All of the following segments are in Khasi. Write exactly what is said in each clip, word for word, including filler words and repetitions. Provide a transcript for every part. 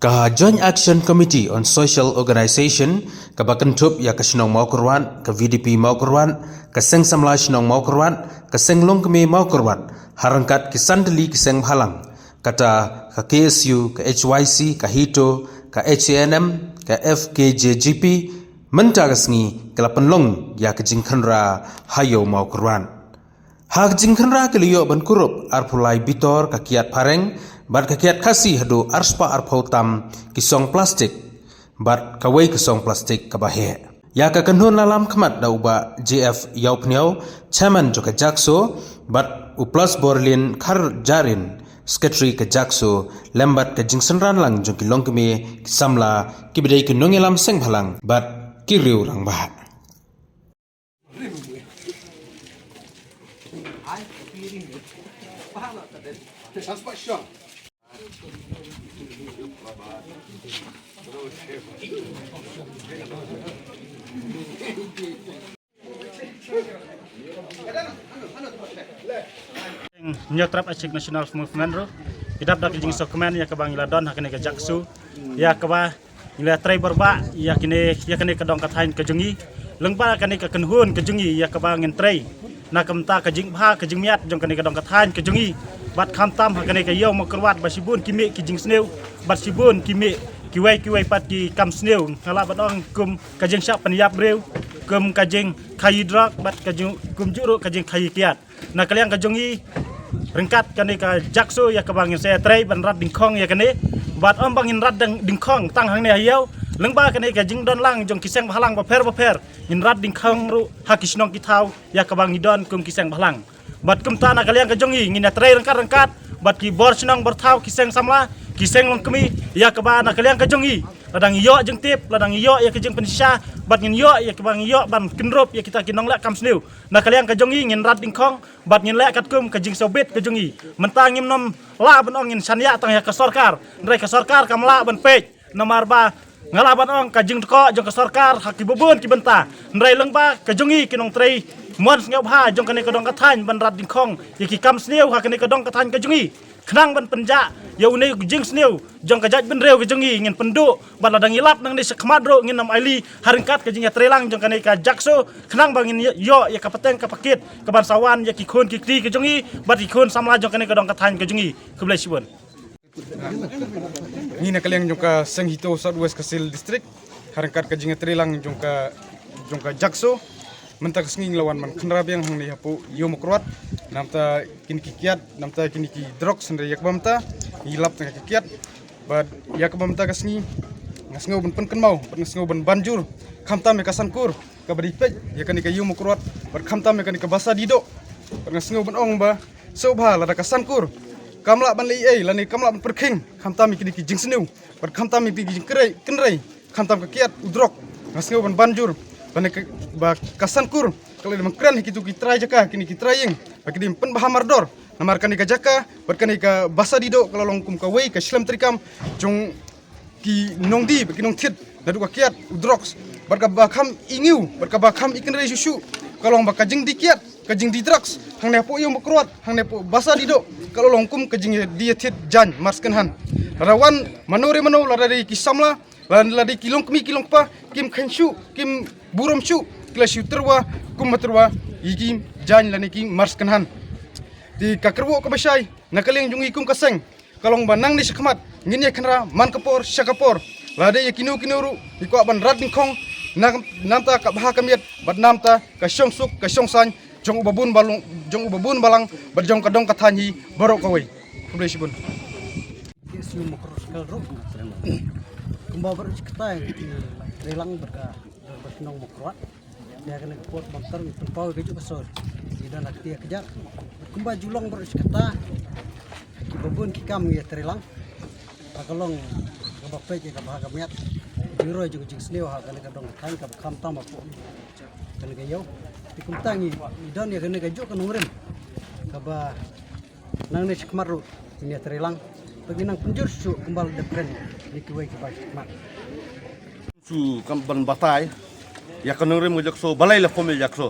Ka Joint Action Committee on Social Organization, kaba kynthup ïa ka Shnong Mawkyrwat, ka V D P Mawkyrwat, ka Seng Samla Shnong Mawkyrwat, ka Seng Longkmie Mawkyrwat, ha ryngkat ki san tylli ki seng bhalang, kata ka K S U, ka H Y C, ka HITO, ka H A N M, ka F K J G P, mynta ka sngi ka la pynlong ïa ka jingkhynra ha Ïew Mawkyrwat. Ha ka jingkhynra ki la ïoh ban kurup arphew lai bitor ka kiad phareng, bad ka kiad Khasi haduh arspah arphew tam ki song plastik, bad kawei ka song plastik kaba heh. Ïa ka kynhun la lam khmat da u Bah J F Ïawphniaw, Chairman jong ka JACSO, bad u Plasborlin Kharjahrin, Secretary ka JACSO, lem bad ka jingsynran lang jong ki longkmie, ki samla, kiba dei ki nongïalam seng bhalang, bad ki riew rangbah. Hynñiewtrep Achik National Movement ruh ki dap da ka jingsngewkmen ïa kaba ngi la don ha kane ka JACSO, ïa kaba ngi la trei bor bha ïa kine, ïa kane ka dong ka thaiñ ka jong ngi. Lyngba kane ka kynhun ka jong ngi ïa kaba ngin trei na ka bynta ka jingbha ka jingmiat jong kane ka dong ka thaiñ ka jong ngi. Bad khamtam ha kane ka Ïew Mawkyrwat ba shibun ki mih ki jingsniew, bad shibun ki mih kiwei kiwei pat ki kam sniew, nga lah ban ong kum ka jingshah pynïap briew, kum ka jingkhaïi drok, bad ka jing, kumjuh ruh ka jingkhaïi kiad. Na ka liang ka jong ngi, ryngkat kane ka JACSO ïa kaba ngin sa ïatrei ban rat dyngkhong ïa kane, bad ym ba ngin rat dang dyngkhong tang hangne ha Ïew, lyngba kane ka jingdon lang jong ki seng bhalang bapher bapher, ngin rat dyngkhong ruh ha ki shnong ki thaw ïa kaba ngi don kum ki seng bhalang. Bad kumta na ka liang ka jong ngi ngin ïatrei ryngkat ryngkat bad ki bor shnong bor thaw, ki seng samla, ki seng longkmie, ïa kaba na ka liang ka jong ngi, lada ngi ïoh jingtip, lada ngi ïoh ïa ka jingpynshisha, bad ngin ïoh ïa kaba ngi ïoh ban kynrup ïa kita ki nongleh kam sniew, na ka liang ka jong ngi ngin rat dyngkhong bad ngin leh katkum ka jingsngewbit ka jong ngi. Mynta ngim nym lah ban ong ngin shaniah tang ïa ka sorkar, hynrei ka sorkar kam lah ban peit. Namar ba nga lah ban ong ka jingtkoh jong ka sorkar ha kiba bun ki bynta, hynrei lyngba ka jong ngi ki nongtrei mon sngewbha jong kane ka dong ka thaiñ ban rat dyngkhong ïa ki kam sniew ha kane ka dong ka thaiñ ka jong ngi, khnang ban pynjah ïa une u jingsniew jong ka jaitbynriew ka jong ngi, ngin pynduh. Bad lada ngi lap nangne shakhmat ruh ngin nym ailad ha ryngkat ka jingïatreilang jong kane ka JACSO, khnang ba ngin ïoh ïa ka pateng ka pakit kaban sa wan ïa ki khun ki kti ka jong ngi bad ki khun samla jong kane ka dong ka thaiñ ka jong ngi. Khublei shibun. Ngi na ka liang jong ka Seng HITO South West Khasi Hills District, ha ryngkat ka jingïatreilang jong ka, jong ka JACSO, mynta ka sngi ngi la wan ban khynra biang hangne hapoh Ïew Mawkyrwat. Namar ta kine ki kiad, namar ta kine ki drugs, hynrei ïa kaba mynta ngi lap tang ka kiad. Bad ïa kaba mynta ka sngi nga sngew ban pynkynmaw bad nga sngew ban ban jur, khamtam ïa ka San Kur kaba dei peit ïa kane ka Ïew Mawkyrwat, bad khamtam ïa kane ka Basa Didoh. Bad nga sngew ban ong ba sngewbha lada ka San Kur kam lah ban leh ei ei lane kam lah ban pyrkhing khamtam ïa kine ki jingsniew bad khamtam ïa kine ki jingkynrei, kynrei, khamtam ka kiad u drok. Nga sngew ban ban jur ba ne ka, ba ka San Kur ka la dei ban kren ha kito ki trai jaka, kine ki trai ïing, ba ki dei ban pynbha mardor. Namar kane ka jaka bad kane ka Basa Didoh ka la long kum kawei ka shlem treikam jong ki nongdie bad ki nongthied naduh ka kiad u drugs bad kaba kham i ñiew bad kaba kham i kynrei shuh shuh ka long ba ka jingdie kiad, ka jingdie drugs hangne hapoh Ïew Mawkyrwat, hangne hapoh Basa Didoh ka la long kum ka jingdie thied jaiñ mar second hand. Lada wan mano re mano, lada dei ki samla, lada dei ki longkmie ki longkpa, kim kheiñ shuh, kim burom shuh, ki la shu tyrwa kum ba tyrwa ïa ki jaiñ lane ki mar second hand. Te ka kyrwoh kaba shai na ka liang jong ngi kum ka seng ka long ba nangne shakhmat ngin ïa khynra man ka por sha ka por. Lada ïa kino kino ruh ngi kwah ban rat dyngkhong, na, namar ta ka bha ka miat bad namar ta ka shongsuk ka shongsaiñ jong uba bun balang, jong uba bun balang bad jong ka dong ka thaiñ hi baroh kawei. Khublei shibun. Ki shu Mawkyrwat ka ruh kumba baroh shi katta ki treilang bad ka, bad ka shnong Mawkyrwat. Ïa kane ka por ba mynta ngi pynpaw ïa kajuh ka sur, ngi don ha kti ha kjat. Kumba ju long baroh shi katta, ha kiba bun ki kam ngi ïatreilang. Ha ka long kaba peit ïa ka bha ka miat, jingroi jong ka jingsniew ha kane ka dong ka thaiñ kaba kham tam hapoh kane ka ïew. Te kumta ngi, ngi don ïa kane kajuh ka nongrim kaba nangne shakhmat ruh ngin ïatreilang. Bad ngin nang pynjur shuh kumba la dep kren ïa kiwei kiba shakhmat. Shu kam ban batai ïa ka nongrim ka JACSO, balei la form ïa JACSO.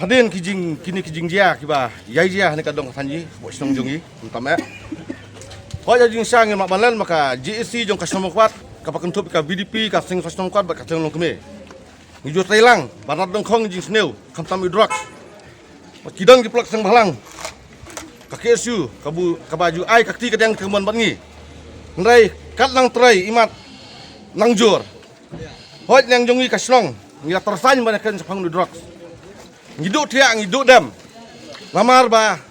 Hadien ki jing, kine ki jingjia kiba ïai jia ha kane ka dong ka thaiñ jong ngi, hapoh shnong jong ngi, kumta eh. Hoi ha jingshisha ngi map ban len ba ka J A C jong ka shnong Mawkyrwat, kaba kynthup ka V D P, ka seng shnong Mawkyrwat bad ka seng longkmie, ngi ju trei lang ban rat dyngkhong jingsniew khamtam i drugs. Bad ki don ki paralok seng bhalang ka K S U, kabu kaba ju ai ka kti ka diang ka mon bad ngi. Hynrei kat nang trei imat nang jur, hoi nang jong ngi ka shnong ngi la tyrsañ ban ïakren shaphang u drugs. Ngi duh thiah, ngi duh dem. Namar ba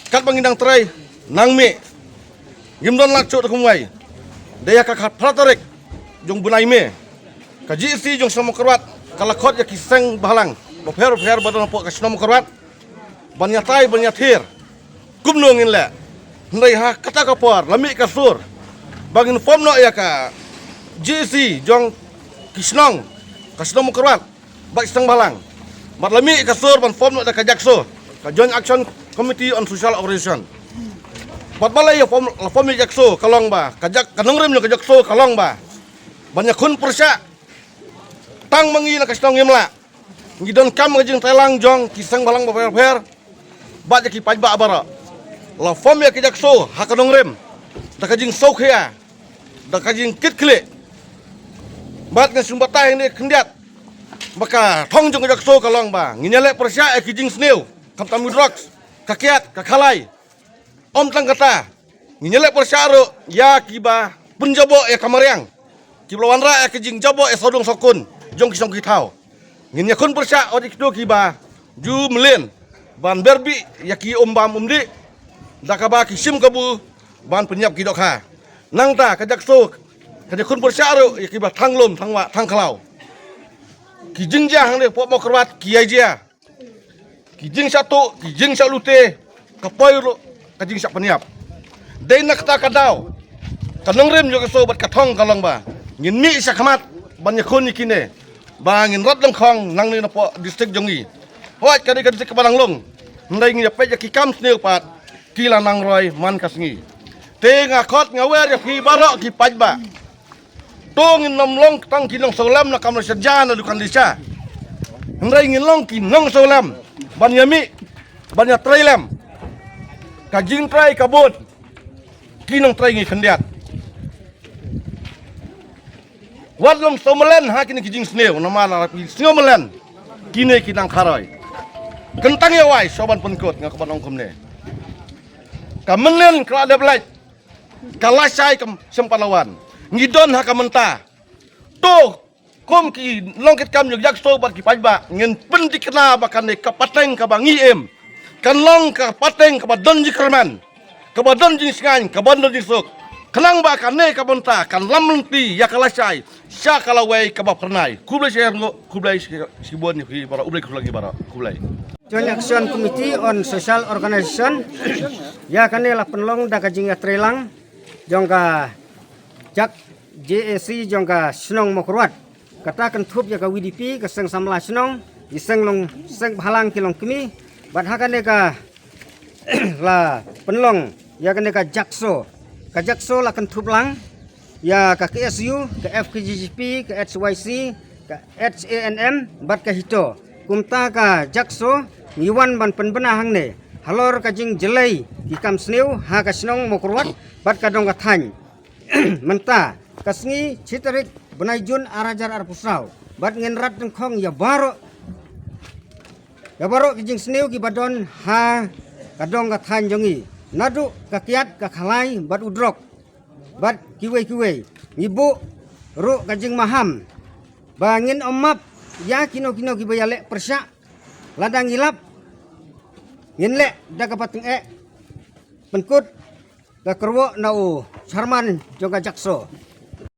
katba ngi dang trei nang mih, ngim don lad shuh da kumwei. Dei ha ka khatphra tarik jong u bnai May, ka J A C jong shnong Mawkyrwat ka la khot ïa ki seng bhalang bapher bapher ba don hapoh ka shnong Mawkyrwat ban ïatai ban ïathir kumno ngin leh. Hynrei ha kata ka por la mih ka sur ba ngin form noh ïa ka J A C jong ki shnong, ka shnong Mawkyrwat bad ki seng bhalang. Bad la mih ka sur ban form noh da ka JACSO, ka Joint Action Committee on Social Organization. Bad balei la form, la form ïa JACSO? Ka long ba ka JAC, ka nongrim jong ka JACSO ka long ba ban ïakhun pyrshah. Tang ma ngi na ka shnong ngim lah, ngi donkam ka jingtrei lang jong ki seng bhalang bapher bapher bad ïa ki paidbah baroh. La form ïa ka JACSO ha ka nongrim da ka jingsngewkhia, da ka jingkitkhlieh. Bad nga sngewbha hangne khyndiat ba ka thong jong ka JACSO ka long ba ngin ïaleh pyrshah ïa ki jingsniew khamtam u drugs, ka kiad, ka khalai. Ym tang kata, ngin ïaleh pyrshah ruh ïa kiba pynjaboh ïa ka mariang, kiba la wanrah ïa ka jingjaboh ïa sawdong sawkun jong ki shnong ki thaw. Ngin ïakhun pyrshah ïa kito kiba ju mlien ban ber bih ïa ki um bam um dih da kaba ki shim kabu ban pynïap ki dohkha. Nangta ka JACSO kan ïakhun pyrshah ruh ïa kiba thang lum, thang wah, thang khlaw. Ki jingjia hangne hapoh Mawkyrwat ki ïa jia, ki jingshah tuh, ki jingshah lute, ka poi ruh ka jingshah pynïap. Dei na kata ka daw ka nongrim jong ka JACSO bad ka thong ka long ba ngin mih shakhmat ban ïakhun ïa kine, ba ngin rat dyngkhong nangne napoh district jong ngi. Hooid, ka dei ka district kaba dang lung, hynrei ngi ïa peit ïa ki kam sniew pat ki la nang roi man ka sngi. Te nga khot nga wer ïa phi baroh ki paidbah. To ngin ym long tang ki nongsngewlem na kam la sha ja na dukan di sha, hynrei ngin long ki nongsngewlem ban ïa mih, ban ïa trei lem. Ka jingtrei ka bun, ki nongtrei ngi khyndiat. Wat lum sngewmlien ha kine ki jingsniew, namar lada phi sngewmlien kine ki nang kharoi. Kyntang ïa wai shuwa ban pynkut, nga kwah ban ong kumne. Ka mynnin ka la dep lait, ka lashai kam shym pat la wan. Ngi don ha ka mynta. To kum ki nongkitkam jong ka JACSO bad ki paidbah ngin pynthikna ba kane ka pateng kaba ngi im kan long ka pateng kaba don jingkyrmen, kaba don jingsngewsih, kaba don jingsuk. Khnang ba kane ka bynta kan lam lynti ïa ka lashai sha ka lawei kaba phyrnai. Khublei shibun, khublei shibun ïa phi baroh, khublei, khublei baroh, khublei. Joint Action Committee on Social Organization, ïa kane la pynlong da ka jingïatreilang jong ka JAC, J A C jong ka shnong Mawkyrwat. Kata kynthup ïa ka V D P, ka seng samla shnong, ki seng long, seng bhalang ki longkmie, bad ha kane ka la pynlong ïa kane ka JACSO. Ka JACSO la kynthup lang ïa ka K S U, ka F K J G P, ka H Y C, ka H A N M bad ka HITO. Kumta ka JACSO ngi wan ban pynbna hangne halor ka jingjlei ki kam sniew ha ka shnong Mawkyrwat bad ka dong ka thaiñ. Mynta ka sngi shi tarik bnai Jun ar hajar arphew saw, bad ngin rat dyngkhong ïa baroh, ïa baroh ki jingsniew kiba don ha ka dong ka thaiñ jong ngi, naduh ka kiad, ka khalai bad u drok bad kiwei kiwei. Ngi buh ruh ka jingmaham ba ngin ym map ïa kino kino kiba ïaleh pyrshah. Lada ngi lap, ngin leh da kaba tyngeh, pynkut ka kyrwoh na u chairman jong ka JACSO.